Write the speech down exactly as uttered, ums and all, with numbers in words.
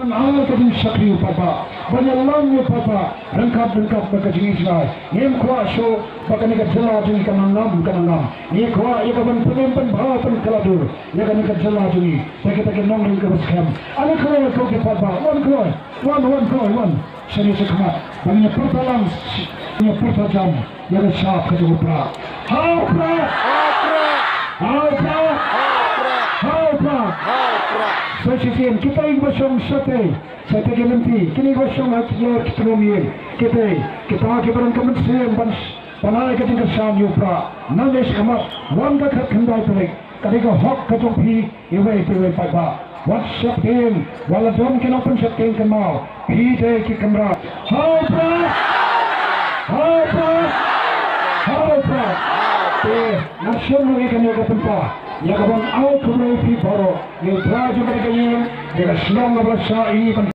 Ai ka jingshakri u paidbah, ban ïalam ïa u paidbah ryngkat ryngkat bad ka jingïeit jngai. Ngim kwah shuh ba kane ka jylla jong ngi kan nang ngam, kan nang ngam. Ngi kwah ïa ka ban pynim pynbha pynkylla dur ïa kane ka jylla jong ngi. Te kita ki nongrim kiba skhem, ale kloi ko ki paidbah, wan kloi, wan, wan kloi, wan. Shane shakhmat ba ngin ïa pyrta lang, ngin ïa pyrta jam ïa ka shap ka jong u Prah. Ha u Prah! Ha u Prah! Ha u Prah! Sa shisien kita kiba shong shatei, shatei ki lynti, kine kiba shong ha ki ïor ki tnum ïing, kita, kita kiba don ka mynsiem ban sh-, ban ai ka jingkyrshan ïa u Prah. Nangne shakhmat, wan ka khat khyndai tarik, ka dei ka hok ka jong phi iwei pa iwei paidbah. Wat sheptieng, wat la don ki nongpynsheptieng kynmaw, phi dei ki kynrad. Ha u Prah! Ha u Prah! Ha u Prah! Te nga shim ïa kane ka bynta ïa ka ban ai khublei ïa phi baroh, ïa u trai jong kane ka ïing, ïa ka shnong kaba la shah ïa ngi ban